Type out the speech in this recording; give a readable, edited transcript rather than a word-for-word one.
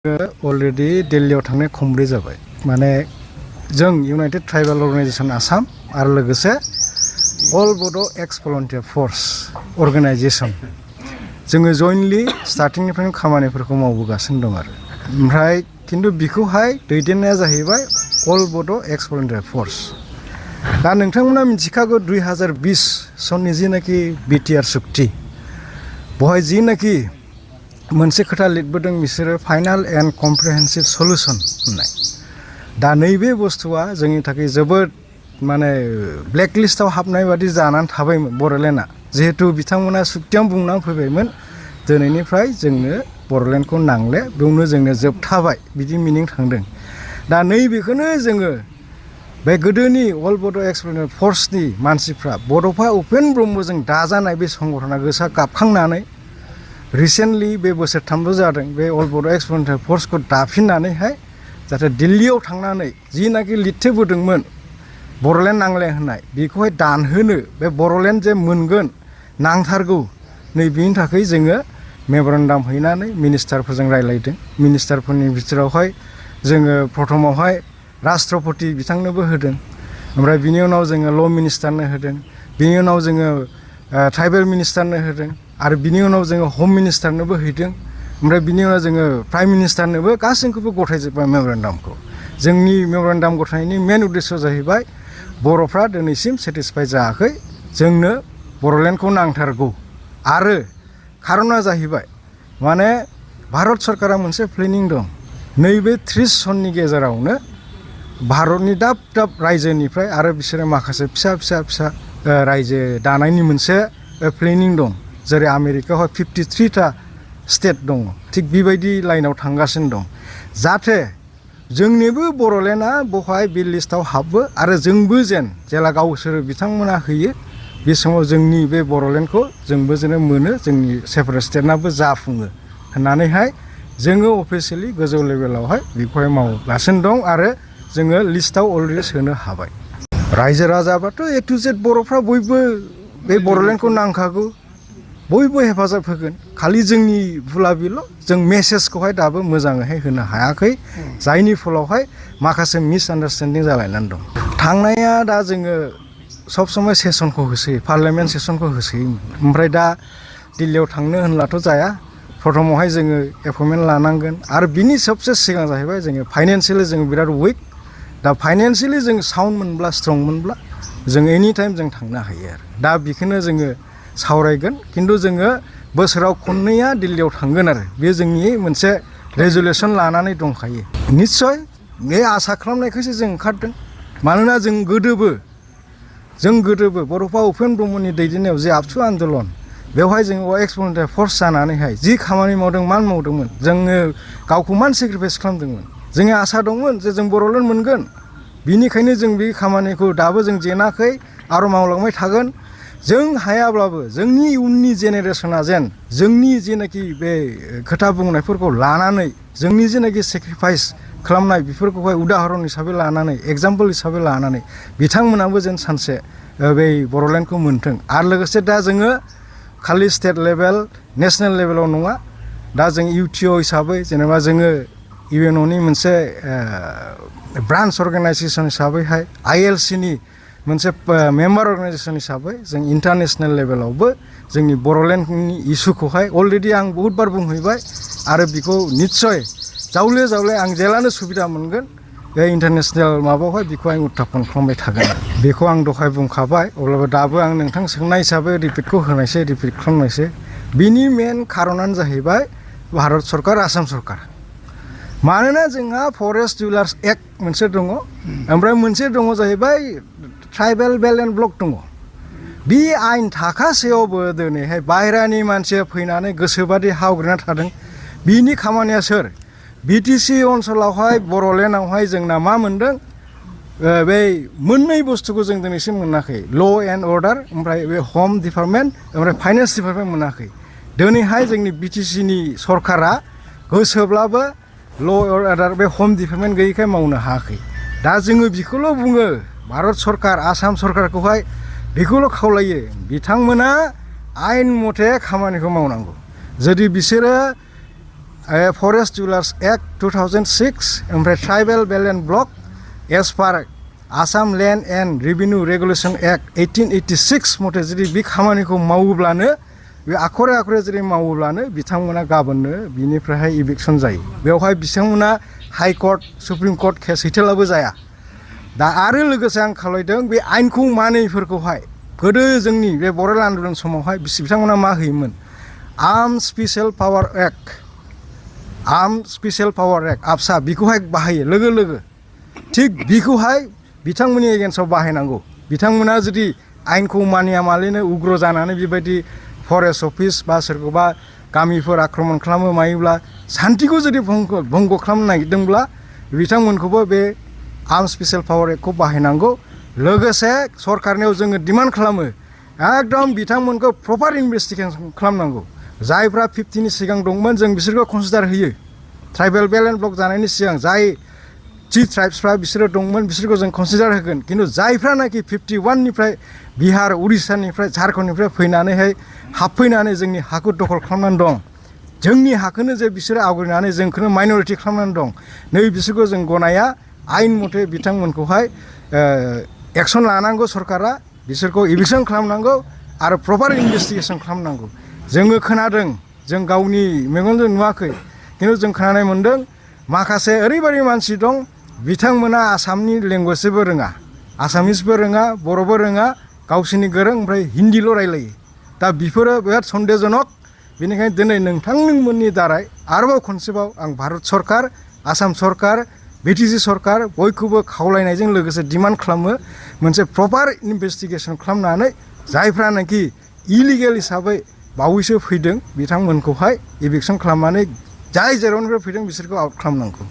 already दिल्लीयाव थांनाय खमब्रै जाबाय माने जों यूनाइटेड ट्राइबल अर्गेनाइजेशन आसाम आरो लोगोसे अल बड' एक्स भलन्टियार फोर्स अर्गेनाइजेशन जोङो जयेनलि स्टार्टिंनिफ्रायनो खामानिफोरखौ मावबोगासिनो दं आरो ओमफ्राय खिन्थु बिखौहाय दैदेननाया जाहैबाय अल बड' एक्स भलन्टियार फोर्स दा नोंथांमोना मिथिखागौ 2020 सननि जिनाखि बिटिआर सुक्ति बहाय जिनाखि मोनसे खोथा लिरबोदों बिसोरो फाइनाल एन्ड कम्प्रिहेन्सिभ सल्युशन होननाय दा नैबे बुस्थुआ जोंनि थाखाय जोबोद माने ब्लेकलिस्टआव हाबनाय बादि जानानै थाबायमोन बड'लेण्डआ जिहेतु बिथांमोना सुक्तियाव बुंनानै फैबायमोन दिनैनिफ्राय जोंनो बड'लेण्डखौ नांले बेयावनो जोंनो जोबथाबाय बिदि मिनिं थांदों दा नैबेखौनो जोङो बे गोदोनि अल बड' एक्स भलन्टियार फोर्सनि मानसिफ्रा बड'फा उपेन ब्रह्मजों दाजानाय बे संगठना गोसा गाबखांनानै रिसेन्टलि बे बोसोरथामल' जादों बे अल बड' एक्स भलन्टियार फोर्सखौ दाफिननानैहाय जाहाथे दिल्लीयाव थांनानै जिनाखि लिरथेबोदोंमोन बड'लेण्ड नांले होननाय बेखौहाय दानहोनो बे बड'लेण्ड जे मोनगोन नांथारगौ नै बिनि थाखाय जोङो मेम'रेन्डाम हैनानै मिनिस्टारफोरजों रायलायदों मिनिस्टारफोरनि बिथोरावहाय जोङो प्रथमावहाय राष्ट्रपति बिथांनोबो होदों ओमफ्राय बिनि उनाव जोङो ल' मिनिस्टारनो होदों बिनि उनाव जोङो ट्राइबेल मिनिस्टारनो होदों आरो बिनि उनाव जोङो हम मिनिस्टारनोबो हैदों ओमफ्राय बिनि उनाव जोङो प्राइम मिनिस्टारनोबो गासैखौबो गथायजोब्बाय मेम'रेन्डामखौ जोंनि मेम'रेन्डाम गथायनायनि मेन उद्देश्य जाहैबाय बर'फ्रा दिनैसिम सेटिसफाइ जायाखै जोंनो बड'लेण्डखौ नांथारगौ आरो खारना जाहैबाय माने भारत सरकारा मोनसे प्लेनिं दं नैबे 30 सननि गेजेरावनो भारतनि दाब दाब रायजोनिफ्राय आरो बिसोरो माखासे फिसा फिसा फिसा रायजो दानायनि मोनसे प्लेनिं दं जेरै आमेरिकायावहाय 53टा स्टेट दङ थिग बेबायदि लाइनाव थांगासिनो दं जाहाथे जोंनिबो बड'लेण्डआ बहाय बे लिस्टआव हाबो आरो जोंबो जेला गावसोर बिथांमोना होयो बे समाव जोंनि बे बड'लेण्डखौ जोंबो जेन मोनो जोंनि सेपारेट स्टेटनाबो जाफुङो होननानैहाय जोङो अफिसियेलि गोजौ लेभेलावहाय बेखौहाय मावगासिनो दं आरो जोङो लिस्टआव अलरेडि सोनो हाबाय रायजो राजाबाथ' ए टु जेड बर'फ्रा बयबो बे बड'लेण्डखौ नांखागौ बयबो हेफाजाब होगोन खालि जोंनि भुला बेल' जों मेसेजखौहाय दाबो मोजाङैहाय होनो हायाखै जायनि फलावहाय माखासे मिसआन्डारस्टेन्डिं जालायनानै दं थांनाया दा जोङो सब समय सेसनखौ होसोयो पार्लियामेन्ट सेसनखौ होसोयोमोन ओमफ्राय दा दिल्लीयाव थांनो होनब्लाथ' जाया प्रथमावहाय जोङो एपइन्टमेन्ट लानांगोन आरो बिनि सबसे सिगां जाहैबाय जोङो फाइनेन्सियेलि जोङो बिराद उइक दा फाइनेन्सियेलि जों साउन्ड मोनब्ला स्ट्रं मोनब्ला जों एनि टाइम जों थांनो हायो आरो दा बेखौनो जोङो सावरायगोन खिन्थु जोङो बोसोराव खननैया दिल्लीयाव थांगोन आरो बे जोंनि मोनसे रेजुलेसन लानानै दंखायो निस्सय बे आसा खालामनायखौसो जों ओंखारदों मानोना जों गोदोबो बड'फा उपेन ब्रह्मनि दैदेननायाव जे आबसु आन्दलन बेवहाय जोङो एक्स भलन्टियार फोर्स जानानैहाय जि खामानि मावदों मान मावदोंमोन जोङो गावखौ मान सेक्रिफाइस खालामदोंमोन जोंनि आसा दंमोन जे जों बड'लेण्ड मोनगोन बिनिखायनो जों बे खामानिखौ दाबो जों जेनाखै आरो मावलांबाय थागोन जों हायाब्लाबो जोंनि इयुननि जेनेरेसना जोंनि जेनाखि बे खोथा बुंनायफोरखौ लानानै जोंनि जेनाखि सेक्रिफाइस खालामनाय बेफोरखौहाय उदाहरन हिसाबै लानानै एग्जाम्पल हिसाबै लानानै बिथांमोनाबो सानसे बै बड'लेण्डखौ मोनथों आरो लोगोसे दा जोङो खालि स्टेट लेभेल नेसनेल लेभेलाव नङा दा जों इउटिअ हिसाबै जेनेबा जोङो इउएनअनि मोनसे ब्रान्च अर्गानाइजेसन हिसाबैहाय आइएलसिनि मोनसे मेम्बार अर्गानाइजेसन हिसाबै जों इन्टारनेसनेल लेभेलावबो जोंनि बड'लेण्डनि इस्युखौहाय अलरेडि आं बहुद बार बुंहैबाय आरो बेखौ निस्सय जावले आं जेलानो सुबिदा मोनगोन बे इन्टारनेसनेल माबायावहाय बेखौ आं उत्थापन खालामबाय थागोन बेखौ आं दहाय बुंखाबाय अब्लाबो दाबो आं नोंथां सोंनाय हिसाबै रिपिट खालामनायसै बिनि मेन खारनानो जाहैबाय भारत सरकार आसाम सरकार मानोना जोंहा फरेस्ट डिउलार्स एक्ट मोनसे दङ ओमफ्राय मोनसे दङ जाहैबाय ट्राइबेल बेल्ट एन्ड ब्लक दङ बे आयेन थाखासेयावबो दिनैहाय बाहेरानि मानसिया फैनानै गोसोबादि हावग्रिना थादों बिनि खामानिया सोर बिटिसि ओनसोलावहाय बड'लेण्डआवहाय जोंना मा मोनदों बे मोननै बुस्थुखौ जों दिनैसिम मोनाखै ल' एन्ड अर्डार ओमफ्राय बे हम डिपार्टमेन्ट ओमफ्राय फाइनेन्स डिपार्टमेन्ट मोनाखै दिनैहाय जोंनि बिटिसिनि सरकारा गोसोब्लाबो ल' अर्डार बे हम डिपार्टमेन्ट गैयैखाय मावनो हायाखै दा जोङो बेखौल' बुङो भारत सरकार आसाम सरकारखौहाय बेखौल' खावलायो बिथांमोना आयेन मथे खामानिखौ मावनांगौ जुदि बिसोरो फरेस्ट डिउलार्स एक्ट 2006 ओमफ्राय tribal belts block as per Assam land and revenue regulation act 1886 मथे जुदि बे खामानिखौ मावोब्लानो बे आखरे आखरे जुदि मावोब्लानो बिथांमोना गाबोननो बिनिफ्रायहाय इभिकसन जायो बेवहाय बिथांमोना high court supreme court case हैथेलाबो जाया दा आरो लोगोसे आं खावलायदों बे आइनखौ मानिफोरखौहाय गोदो जोंनि बे बर'लेण्ड आन्दलन समावहाय बिथांमोना मा होयोमोन आर्म स्पेशल पावार एक्ट आबसा बिखौहाय बाहायो लोगो लोगो थिग बिखौहाय बिथांमोननि एगेन्स्टआव बाहायनांगौ बिथांमोना जुदि आइनखौ मानिया मालिनो उग्र जानानै बेबायदि फरेस्ट अफिस बा सोरखौबा गामिफोर आक्रमण खालामो मायोब्ला सान्तिखौ जुदि भंग खालामनो नागिरदोंब्ला बिथांमोनखौबो बे आर्म स्पेशल पावार एक्टखौ बाहायनांगौ लोगोसे सरकारनियाव जोङो डिमान्ड खालामो एकदम बिथांमोनखौ प्रपार इनभेस्टिगेसन खालामनांगौ जायफ्रा 50नि सिगां दंमोन जों बिसोरखौ कनसिडार होयो ट्राइबेल बेलेन्स ब्लक जानायनि सिगां जाय थि ट्राइब्सफ्रा बिसोरो दंमोन बिसोरखौ जों कनसिडार होगोन किन्तु जायफ्रानाखि 51निफ्राय बिहार उरिष्यानिफ्राय झारखन्डनिफ्राय फैनानैहाय हाबफैनानै जोंनि हाखौ दखल खालामनानै दं जोंनि हाखौनो जे बिसोरो आवग्रिनानै जोंखौनो माइनरिटि खालामनानै दं नै बिसोरखौ जों गनाया आइन मथे बिथांमोनखौहाय एक्सन लानांगौ सरकारा बिसोरखौ इभिकसन खालामनांगौ आरो प्रपार इनभेस्टिगेसन खालामनांगौ जोङो खोनादों जों गावनि मेगनजों नुवाखै किन्तु जों खोनानाय मोन्दों माखासे ओरैबायदि मानसि दं बिथांमोना आसामनि लेंगुवेजबो रोङा आसामिसबो रोङा बर'बो रोङा गावसोरनि गोरों ओमफ्राय हिन्दील' रायलायो दा बेफोरो बिराद सन्देहजनक बेनिखायनो दिनै नोंथांमोननि दारै आरोबाव खनसेबाव आं भारत सरकार आसाम सरकार बिटिसि सरकार बयखौबो खावलायनायजों लोगोसे डिमान्ड खालामो मोनसे प्रपार इनभेस्टिगेसन खालामनानै जायफ्रानाखि इलिगेल हिसाबै बावैसो फैदों बिथांमोनखौहाय इभिकसन खालामनानै जाय जेरावनिफ्राय फैदों बिसोरखौ आउट खालामनांगौ